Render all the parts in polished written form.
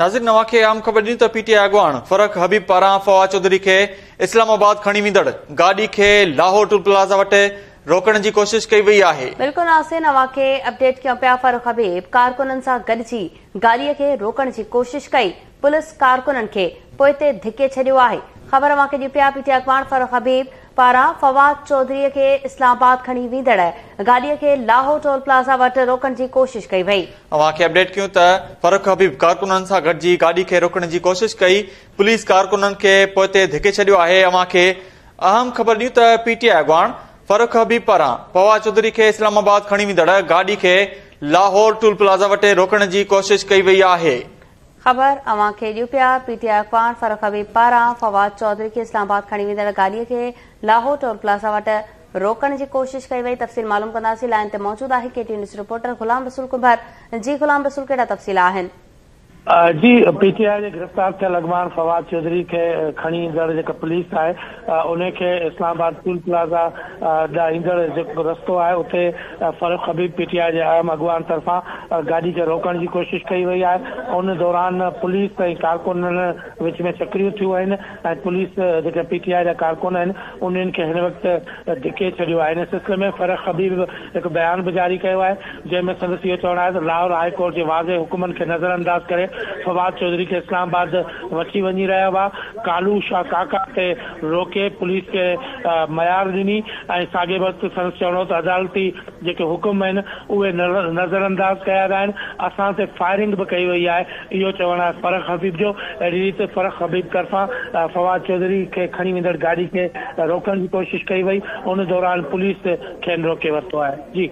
ناظرين اوهان کي اهم خبر ڏني ته پي ٽي آء اڳواڻ فرخ حبيب پاران فواد چوڌري کي اسلام آباد کڻي ويندڙ گاڏي کي لاهور ٽول پلازا وٽ روڪڻ جي ڪوشش ڪئي وئي آهي. بلڪل ناظرين اوهان کي اپڊيٽ ڪيون پيا فرخ حبيب ڪارڪنن سان گڏجي گاڏي کي روڪڻ جي ڪوشش ڪئي پوليس ڪارڪنن کي پوئتي ڌڪي ڇڏيو آهي خبر اوهان کي ڏيون پيا پي ٽي آء اڳواڻ فرخ حبيب پاران فواد چوڌري کي اسلام آباد کڻي ويندڙ گاڏي کي لاهور ٽول پلازا وٽ روڪڻ جي ڪوشش ڪئي وئي. اوهان کي اپڊيٽ ڪيون ته فرخ حبيب ڪارڪنن سان گڏجي گاڏي کي روڪڻ جي ڪوشش ڪئي، پوليس ڪارڪنن کي پوئتي ڌڪي ڇڏيو آهي، اوهان کي اهم خبر ڏيون ته پي ٽي آء اڳواڻ فرخ حبيب پاران فواد چوڌري کي اسلام آباد کڻي ويندڙ گاڏي کي لاهور ٽول پلازا وٽ روڪڻ جي ڪوشش ڪئي وئي آهي. خبر اوهان کي ڏيون پيا، پي ٽي آء اڳواڻ فرخ حبيب پاران فواد چوڌري کي اسلام آباد کڻي ويندڙ گاڏي کي لاهور ٽول پلازا وٽ روڪڻ جي ڪوشش ڪئي وئي، تفصيل معلوم ڪنداسين، لائين تي موجود آهي ڪي ٽي نيوز رپورٽر غلام رسول ڪنڀر، جي غلام رسول ڪهڙا تفصيل آهن؟ جي پي ٽي آء جي گرفتار ٿيل اڳواڻ فواد چوڌري کي کڻي ايندڙ جيڪا پوليس آهي انهي کي اسلام آباد ٽول پلازا ڏانهن ايندڙ جيڪو رستو آهي اتي فرخ حبيب پي ٽي آء جي اهم اڳواڻ طرفان گاڏي کي روڪڻ جي ڪوشش ڪئي وئي آهي ان دوران پوليس ۽ ڪارڪنن وچ ۾ چڪريون ٿيون آهن ۽ پوليس جيڪي پي ٽي آء جا ڪارڪن آهن انهن کي هن وقت ڌڪي ڇڏيو آهي ان سلسلي ۾ فرخ حبيب هڪ بيان به جاري ڪيو آهي جنهن ۾ سندس اهو چوڻ آهي ته لاهور هاء ڪورٽ جي واضح حڪمن کي نظر انداز ڪري فواد چوڌري کي اسلام آباد وٺي وڃي رهيا هئا ڪالو شاهه ڪاڪا تي روڪي پوليس کي ميار ڏني ۽ ساڳئي وقت سندس چوڻ هو ته عدالتي جيڪي حڪم آهن اهي نظرانداز ڪيا ويا آهن، اسان تي فائرنگ به ڪئي وئي آهي، اهو چوڻ آهي فرخ حبيب جو. اهڙي ريت فرخ حبيب طرفان فواد چوڌري کي کڻي ويندڙ گاڏي کي روڪڻ جي ڪوشش ڪئي وئي، ان دوران پوليس کين روڪي ورتو آهي. جي.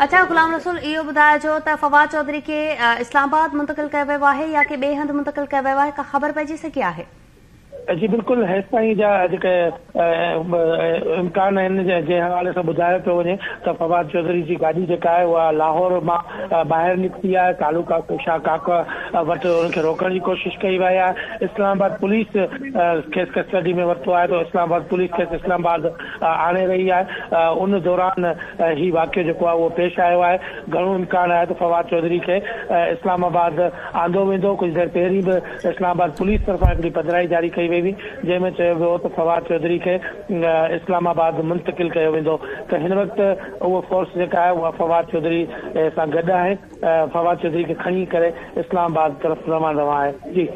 اڇا غلام رسول اهو ٻڌائجو ته فواد چوڌري کي اسلام آباد منتقل ڪيو ويو آهي يا ڪي ٻئي هنڌ منتقل ڪيو ويو آهي ڪا خبر پئجي سگهي آهي؟ جي بلڪل هيستائين جا جيڪي امڪان آهن جنهن حوالي سان ٻڌايو پيو وڃي ته فواد چوڌري جي گاڏي جيڪا آهي اها لاهور مان ٻاهر نڪتي آهي تعلقه شاهه ڪاڪ وٽ ان کي روڪڻ جي ڪوشش ڪئي وئي آهي اسلام آباد پوليس کيس ڪسٽڊي ۾ ورتو آهي ته اسلام آباد پوليس کيس اسلام آباد آڻي رهي آهي ان دوران هي واقعو جيڪو آهي اهو پيش آيو آهي گهڻو امڪان آهي ته فواد چوڌري کي اسلام آباد آندو ويندو ڪجهه دير پهرين به اسلام آباد پوليس طرفان هڪڙي پڌرائي جاري ڪئي وئي هئي، جنهن ۾ چيو ويو هو ته فواد چوڌري کي اسلام آباد منتقل ڪيو ويندو ته هن وقت اهو فورس جيڪا آهي اها فواد چوڌري سان گڏ آهي، فواد چوڌري کي کڻي ڪري اسلام آباد طرف روان روان آهي. جي.